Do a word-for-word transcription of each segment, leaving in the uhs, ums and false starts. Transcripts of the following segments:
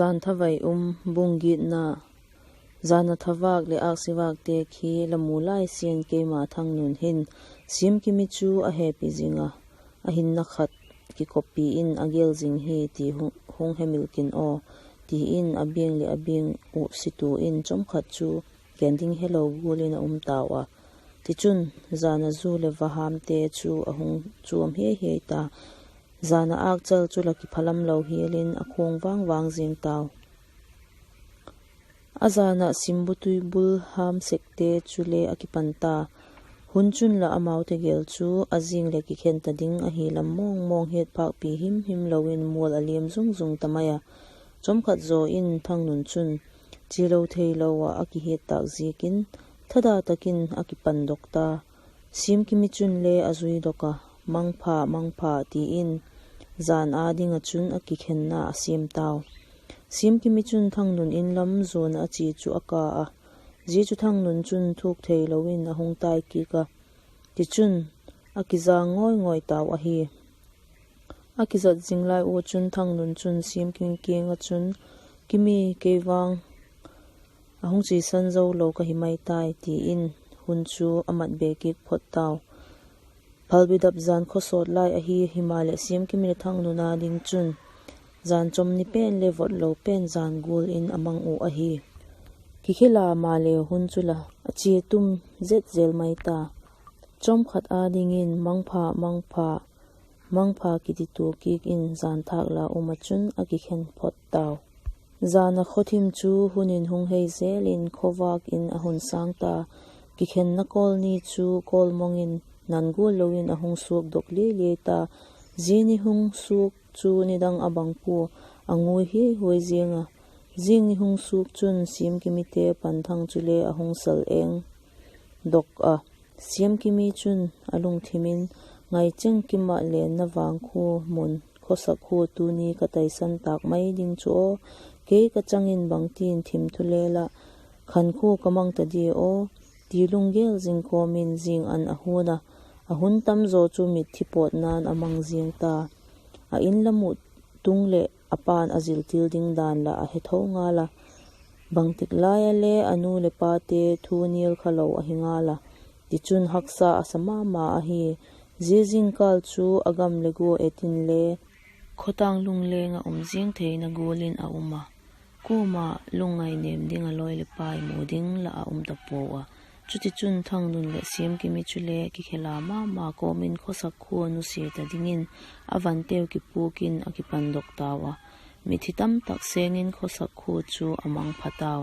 Zan thavai um bung giatna. Zan a thavâk leh âksi vâkte khi la mu lai sia'n keima Thangnun hin Siamkimi chu a hepi zing a, a hinna khat kikoppi in a gel zing hi ti hung, hung hemil kin aw, ti in a biang leh a biang uh situa in chawmkhat chu ken ding helo gual in a um tau a. Tichun, zan a zu leh vahamte chu a hung chuam hiai hiai ta. Zan a âkchal chu la kiphalam lo hial in a khuang vang vang zing tau. A zan ah simbu tuibul ham sekte chule a kipan ta. Hun chun lah amau tegel chu a zing leh kikhen ta ding ahi lam mawng mawng hiat phâkpi him him lo in mual a liam zung zung ta mai a. Chawmkhat zaw in Thangnun chun chia lo thei lo ah a kihiat tâk ziakin, thada tak in a kipandok ta. Siamkimi chunle a zuidok a, Mangpha, mangpha, ti in zan â ding ah chun a kikhenna a siam tau. Siamkimi chun Thangnun in lam zuan ah a chia chu a ka a, zia chu Thangnun chun thuak thei lo in a hung tai kik a. Tichun, a kizang ngawi ngawi tau ahi. A kizat zing lai ua chun Thangnun chun Siamkimi kiang ah chun, Kimi, kei vang a hung chiasan zo lo ka hi mai tai, ti in hun chu a mat be kik phot tau. Phalbi dap zan khawsawt lai ahi, himaleh Siamkimi leh Thangnun â ding chun zan chom ni pen leh vot lo pen zan gual in a mang uh ahi. Kikhel a maleh hun chu lah a chia tum zet zel mai ta. Chawmkhat â dingin mangpha, mangpha, mangpha kiti tua kik in zan thâk la um ah chun a kikhen phot tau. Zan a khawthim chu hun in hung hei zel in khawvâk in a hun sâng ta. Kikhenna kawl ni chu kawlmawng in nan gual lo in a hung suakdok liai liai ta. Zia ni hung suak chu nidang a bang pua, a ngui hiai huai ziang a. Zing ni hung suak chun Siamkimite panthang chule a hung sal eng dok a. Siamkimi chun a lungthim in, Ngaicheng kim ah lenna vang khua mun khawsak khua tuni ka taisan tâk mai ding chu aw, kei ka chang in bangtin thim thulel ah khan khua ka mang ta dia aw, ti lunggel zing kawm in zing an a huan a. A hun tam zaw chu mitthi pawtna'n a mang ziang ta. A in lam uh tung leh a pa'n a ziltil ding dan lah a he tho ngal a. Bangtik lai a le a nu leh pate thu nial kha lo ahi ngal a. Tichun haksa a sa ma ma ahi. Zia zingkâl chu a gam leh gua et inle khawtâng lungleng ah um ziang theina gual in a um a. Kuama lungngai nêm ding a lawi leh pai mu ding lah a um ta puau a. Chutichun Thangnun leh Siamkimi chule kikhel a ma ma kawm in khawsak khua nusia ta dingin a vanteu kipuak in a kipandok tau a. Mitthi tamtak seng in khawsak khua chu a mang pha tau.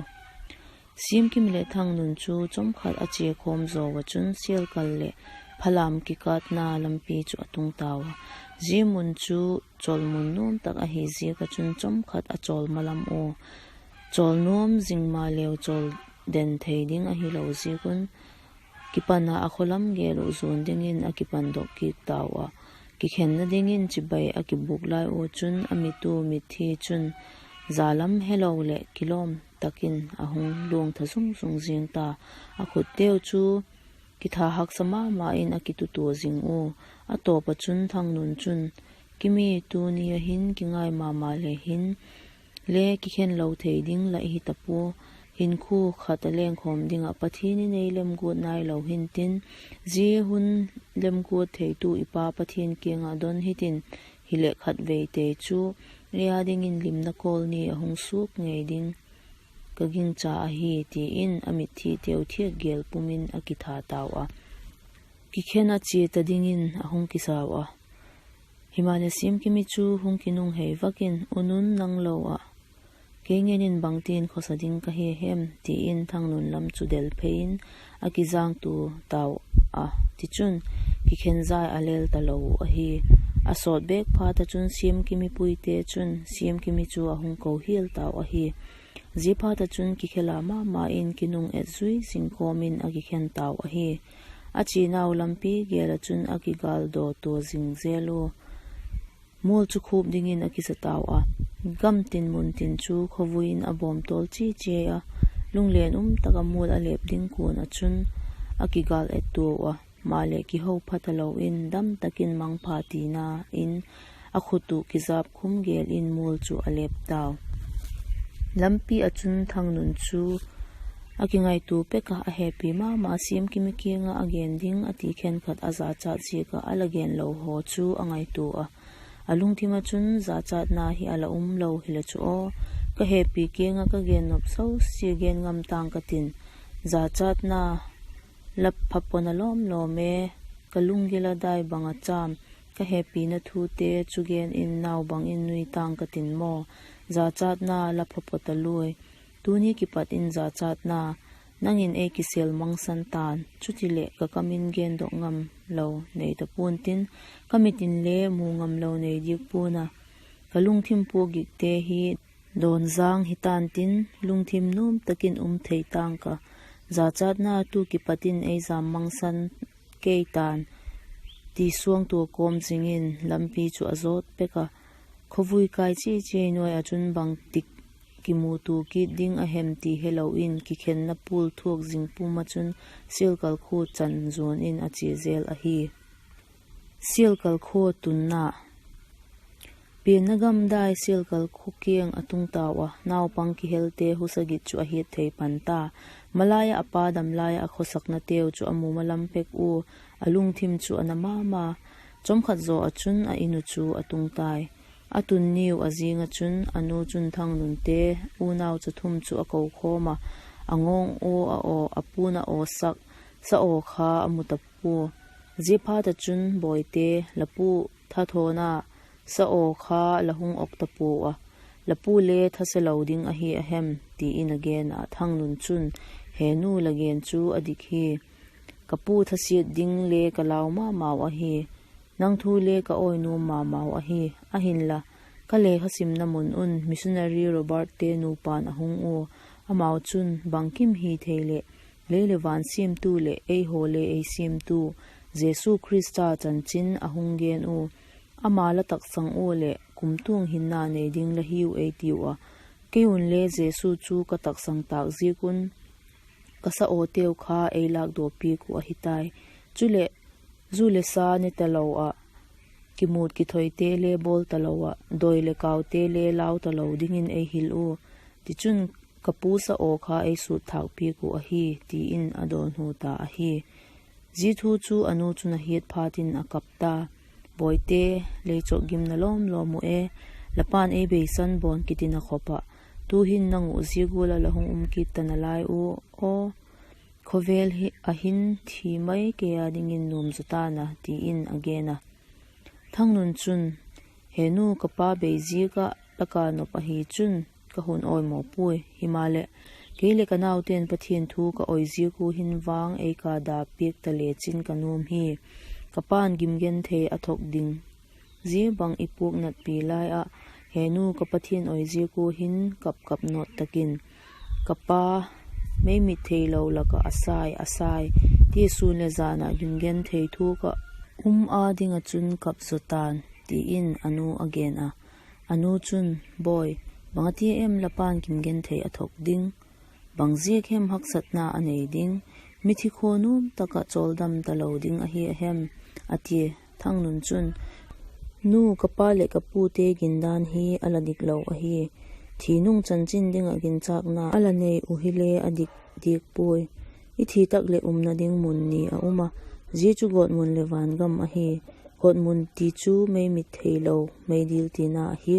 Siamkimi leh Thangnun chu chawmkhat a chia khawm zaw ah chun sialkal leh phalam kikâtna lampi chu a tung tau a. Zia mun chu chawl mun nuam tak ahi ziak ah chun chawmkhat a chawl ma lam ua. Chawl nuam zing maleu chawl den thei ding ahilo ziak un, kipan a a khaw lam gel uh zuan dingin a kipandok kit tau a. Kikhenna dingin chibai a kibûk lai ua chun a mit u mitthi chun za lam helo leh kilawm tak in a hung luang tha zung zung ziang ta. A khutteu chu kitha haksa ma ma in a kitutua zing ua. A tawp ah chun Thangnun chun, Kimi, tuni a hin kingai ma ma le hin le kikhen lo thei ding lah i hi ta pua. Hinkhua khat a lengkhawm ding ah Pathian in ei lemguat nailo hintin, zia hun lemguat theitu i Pa Pathian kiang ah don hitin, hileh khatveite chu ei â dingin limna kawl ni a hung suak ngei ding ka gingcha ahi, ti in a mitthiteu thiak gel pum in a kitha tau a. Kikhen a chia ta dingin a hung kisau a. Himaleh Siamkimi chu hung kinunghei vak in, U Nun, nang lo ah kei ngen in bangtin khawsa ding ka hi hem? ti in Thangnun lam chu del phei in a kizangtua tau a. Tichun, kikhen zai a lel talo uh ahi. A sawt bêk phat ah chun Siamkimi puite chun Siamkimi chu a hung ko hial tau ahi. Ziaphat ah chun kikhel a ma ma in kinung et zui zing kawm in a kikhen tau ahi. A chianau lampi gel ah chun a kigâldaw tua zing zel ua. Mual chu khup dingin a kisa tau a. Gam tin mun tin chu khawvui in a bawm tawl chi chi a. Lunglen um tak ah mual a lep ding kuan ah chun a kigâl et tuau a. Maleh kiho pha talo in dam tak in mangpha tina in a khut uh kizap khum gel in mual chu a lep tau. Lampi ah chun Thangnun chu a kingaitua pek ah, a hepi ma ma Siamkimi kiang ah a gen ding a ti khenkhat a jachat ziak ah a la gen lo haw chu a ngaitua a. A lungthim ah chun, Jachatna hi a la um lo hile chu aw, ka hepi kiang ah ka gen nop zosia gen ngam tang ka tin; jachatna la pha pon a lawm lawm e, ka lunggil a dai bang a châm, ka hepina thute chu gen in nau bang in nui tang ka tin maw? Jachatna la pha pha ta luai. Tuni kipat in jachatna, nang in ei kisêl mangsan ta'n; chutileh ka kam in gendok ngam lo nei ta pua'n tin, ka mit inle mu ngam lo nei diak pua'n a. Ka lungthim puak gikte hi dawnjang hi ta'n tin, lungthim nuam tak in um thei tang ka. Jachatna tu kipat in ei jam mangsan kei ta'n, ti suangtua kawm zing in lampi chu a zawt pek a. Khawvui kai chia chia nuai ah chun bangtik kimutua kit ding a hem ti helo in, kikhenna pul thuak zing pum ah chun Sialkal khua chan zuan in a chia zel ahi. Sialkal khua tunna. Pianna gam dai Sialkal khua kiang a tung tau a, naupang kihelte husa git chu a hiat thei pan ta. Malai ah a pa dam lai ah a khawsaknateu chu a mu malam pek ua, a lungthim chu a na ma ma. Chawmkhat zaw ah chun a In uh chu a tung tai. A tun niu a zing ah chun a nu chun Thangnunte unau cha thum chu a kokhawm a, a ngawng ua a aw, a pu'n a awsak sa aw kha a mu ta pua. Ziaphat ah chun, Bawite, la pu thathawna sa aw kha la hung ok ta puau a, la pu le thase lo ding ahi a hem? ti in a gen ah, Thangnun chun, He nu, la gen chu a dik hi. Ka pu thasiat ding le ka lau ma mau ahi. Nang thu le ka awi nuam ma mau ahi. Ahinla, ka lekha simna mun un missionary Robertte nupa'n a hung ua, amau chun, Bangkim hi thei leh, lei leh van siamtu leh ei haw le ei siamtu Jesu Khrista chanchin a hung gen ua, ama la taksang ua leh kumtuang hinna nei ding la hiu ei tiu a. Kei unle Jesu chu ka taksang tâk ziak un ka sa awteu kha ei lâkdaw piak uh ahi tai. Chuleh, zu le sa ne talo ah, kimut kithoite le bawl talo ah, dawi leh kaute le lau talo dingin ei hil ua; tichun, ka pu sa aw kha ei sut thâk piak uh ahi, ti in a dawnhu ta ahi. Zia thu chu a nu chun a hiat phat in a kap ta. Bawite, lei chawk gimna lawm lawm uh e, la pa'n ei beisan bawn kiti na khop ah, tu'hin nang uh zia gual ah la hung um kit ta nalai ua aw, khawvel ah hin thi mai kei â dingin nuam zaw ta'n a, ti in a gen a. Thangnun chun, He nu, ka pa bei ziak ah la ka nop ahi chun ka hun awimaw puai; himaleh, kei leh ka naute'n Pathian thu ka oi ziak ua hin vang ei ka da piak ta lechin ka nuam hi. Ka pa'n gimgenthei a thok ding zia bang i puak natpi lai ah, He nu, ka Pathian oi ziak ua hin kap kap nawt tak in, Ka pa, meimit theilo lak ah a sai, a sai, tia sûn leh jan ah gimgenthei thuak ah um â ding ah chun kap zaw ta'n, ti in a nu a gen a. A nu chun, Bawi, bang a tia em la pa'n gimgenthei a thok ding? Bang ziak hem haksatna a nei ding? Mithi khua nuam tak ah chawldam talo ding ahi a hem? a tia. Thangnun chun, Nu, ka pa leh ka pute gindan hi a la dik lo ahi. Thi nung chanchin ding ah ginchâkna a la nei uh hile a dik diak puai. I thi tak leh umna ding mun ni a um a, zia chu gawtmun leh vangam ahi. Gawtmun ti chu meimit theilo, meidil tina ahi.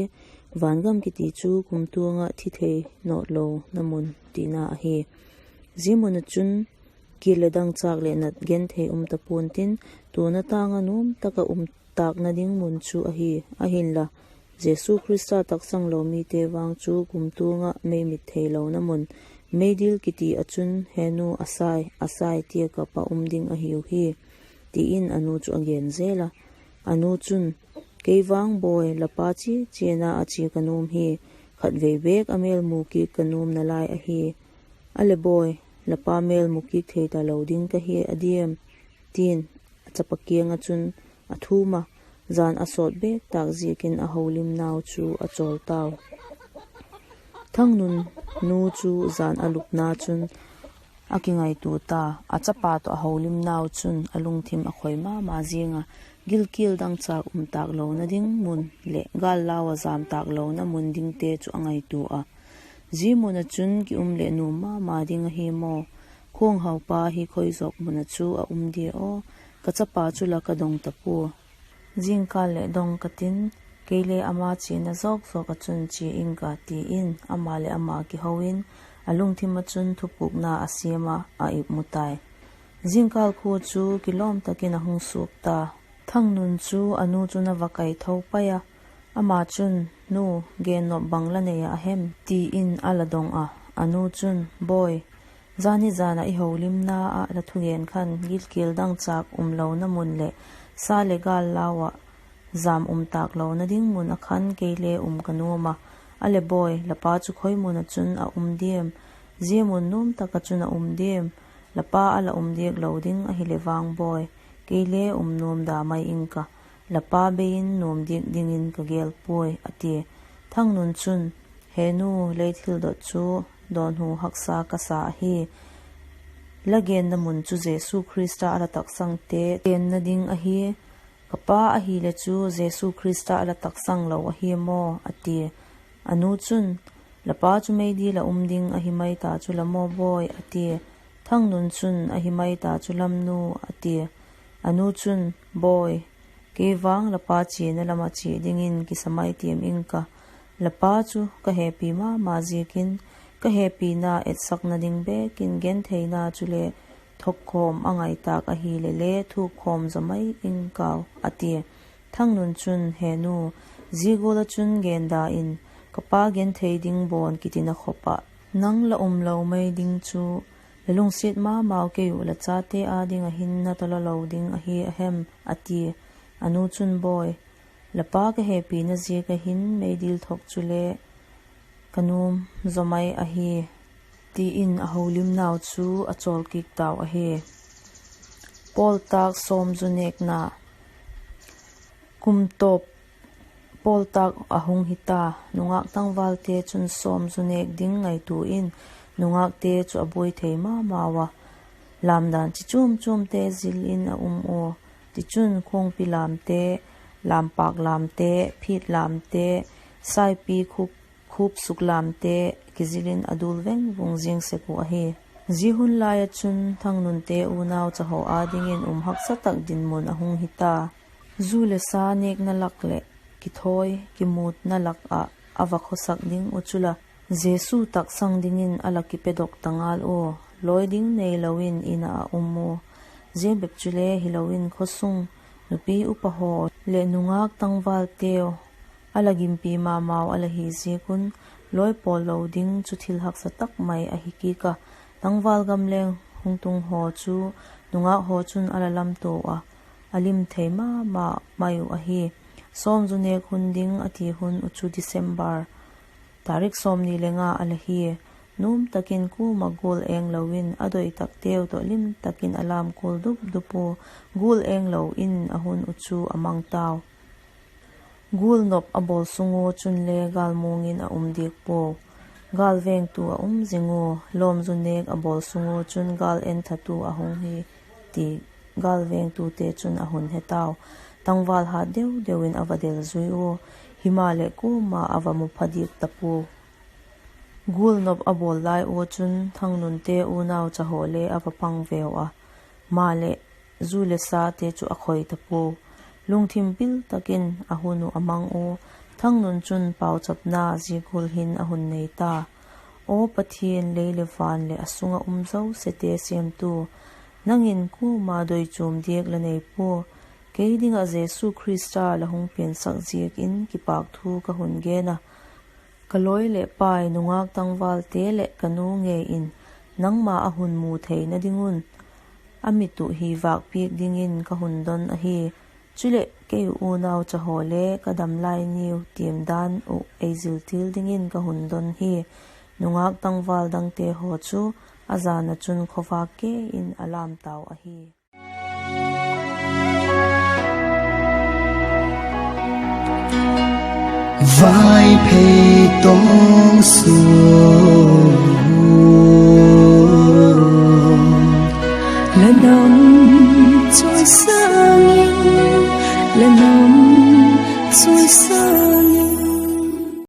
Vangam kiti chu kumtuang ah thi thei nawtlona mun tina ahi. Zia mun ah chun kit leh dangchâk leh nat genthei um ta pua'n tin, tuana tâng ah nuam tak ah um tâkna ding mun chu ahi. Ahinla, Jesu Khrista taksang lo mite vang chu kumtuang ah meimit theilona mun, meidil kiti ah chun, He nu, a sai, a sai, tia kap ah um ding ahiu hi, ti in a nu chu a gen zel a. A nu chun, Kei vang, bawi, la pa chia chiana a chia ka nuam hi. Khatvei bêk a mêl mu kit ka nuam nalai ahi. A le bawi, la pa mêl mu kit thei talo ding ka hi a diam? ti'n a chapa kiang ah chun a thum a, jan a sawt bêk tâk ziakin a holimnau chu a chawl tau. Thangnun nu chu jan a lupna chun a kingaitua ta, a chapa tawh a holimnau chun a lungthim a khoi ma ma ziang a, gilkial dangchâk um tâklona ding mun leh gâl lau ah jam tâklona mun dingte chu a ngaitua a. Zia mun ah chun ki um leh nuam ma ma ding ahi maw? Khuanghaupa hi khoi zawk mun ah chu a um dia aw? Ka chapa chu la ka dong ta pua. Zingkal leh dong ka tin, kei le ama chiana zawk zawk ah chun chia ing ka, ti in ama leh ama kiho in, a lungthim ah chun thupukna a siam ah a ip mu tai. Zingkal khua chu kilawm tak in a hung suak ta. Thangnun chu a nu chun a va kai tho pai a, ama chun, Nu, gen nop bang la nei ah a hem? ti in a la dong ah. A nu chun, Bawi, zani zan ah i holimna ah la thugen khan gilkial dangchâk umlona mun leh sa leh gâl lau ah jam um tâk lona ding mun ah khan kei le um ka nuam a. A leh bawi, la pa chu khoi mun ah chun a um diam? Zia mun nuam tak ah chun a um diam? La pa a la um diak lo ding ahileh vang bawi, kei le um nuam da mai ing ka, la pa bei in nuam diak dingin ka gel puai, a tia. Thangnun chun, He nu, lei thildot chu dawnhu haksa ka sa ahi. La genna mun chu Jesu Khrista a la taksangte genna ding ahi. Ka pa ahile chu Jesu Khrista a la taksang lo ahi maw? a tia. A nu chun, La pa chu meidil ah um ding ahi mai ta chu la maw bawi? a tia. Thangnun chun, Ahi mai ta chu lam nu, a tia. A nu chun, Bawi, kei vang la pa chiana lam ah chia dingin kisa mai tiam ing ka. La pa chu ka hepi ma ma ziakin, ka hepina etsakna ding bêk in gentheina chule thokkhawm a ngai tâk ahile le thukkhawm zaw mai ing kau, a tia. Thangnun chun, He nu, zia gual ah chun gen da in, ka pa genthei ding bawn kitina khop ah nang la um lo mai ding chu, la lungsiat ma mau kei uh la chate â ding ah hin na tawllo lo ding ahi a hem? a tia. A nu chun, Bawi, la pa ka hepina ziak ah hin meidil thok chule ka nuam zaw mai ahi, ti in a holimnau chu a chawl kit tau ahi. Pawltâk sawmzu nêkna. Kum tawp pawltâk a hung hita. Nungâk tangvalte chun sawmzu nêk ding ngaitua in, nungâkte chu a buai thei ma mau a, lamdan chi chuam chuamte zil in a um ua. Tichun, khuangpi lamte, lampâk lamte, phit lamte, saipi khup, khup suk lamte kizil in a dul veng vung ziang sek uh ahi. Zia hun lai ah chun Thangnunte unau chahaw â dingin um haksa tak dinmun a hung hita. Zu le sa nêkna lak leh kithawi kimutna lak ah a va khawsak ding uh chu la, Jesu taksang dingin a la kipedok ta ngal ua, lawi ding neilo in In ah a um ua. Zia bep chule hilo in khawsung nupi upa haw leh nungâk tangvalteu a la gimpi ma mau a la hi ziak un, lawi pawl lo ding chu thil haksa tak mai ahi kik a. Tangval gam leng hung tung haw chu nungâk haw chun a la lamtua a, a lim thei ma ma mai uh ahi. Sawmzu nêk hun ding a ti hun uh chu December tarik sawmni le nga a la hi. Nuam tak in kuama gual eng lo in a doi takteu tawh lim tak in a lam kual dup dup ua, gual eng lo in a hun uh chu a mang tau. Gual nop a bawl sung ua chunle gâl muang in a um diak puau. Gâl vêngtu a um zing ua, lawmzu nêk a bawl sung ua chun gâl enthatu a hung hi ti gâl vêngtute chun a hun he tau. Tangval hat deu deu in a va del zui ua, himaleh kuama a va mu pha diak ta pua. Gual nop a bawl lai ua chun Thangnunte unau chahaw le a va pang veu a, maleh zu le sate chu a khoi ta pua. Lungthim pil tak in a hun uh a mang ua, Thangnun chun pauchapna zia gual hin a hun nei ta: Aw Pathian, lei leh van leh a sung ah um zosiate siamtu, nang in kuama doi chuam diak la nei pua. Kei ding ah Jesu Khrista la hung piansak ziak in kipâk thu ka hun gen a, ka lawi leh pai, nungâk tangvalte leh ka nu ngei in nangma a hun mu theina ding un a mit uh hi vâk piak dingin ka hun don ahi. Chuleh, kei uh unau chahaw le ka dam lai niu tiam dan uh ei zil til dingin ka hun don hi. Nungâk tangval dangte haw chu a jan ah chun khawvâk ke in a lam tau ahi. Vaiphei tawng suan, la nam chawisâng in, la nam chawisâng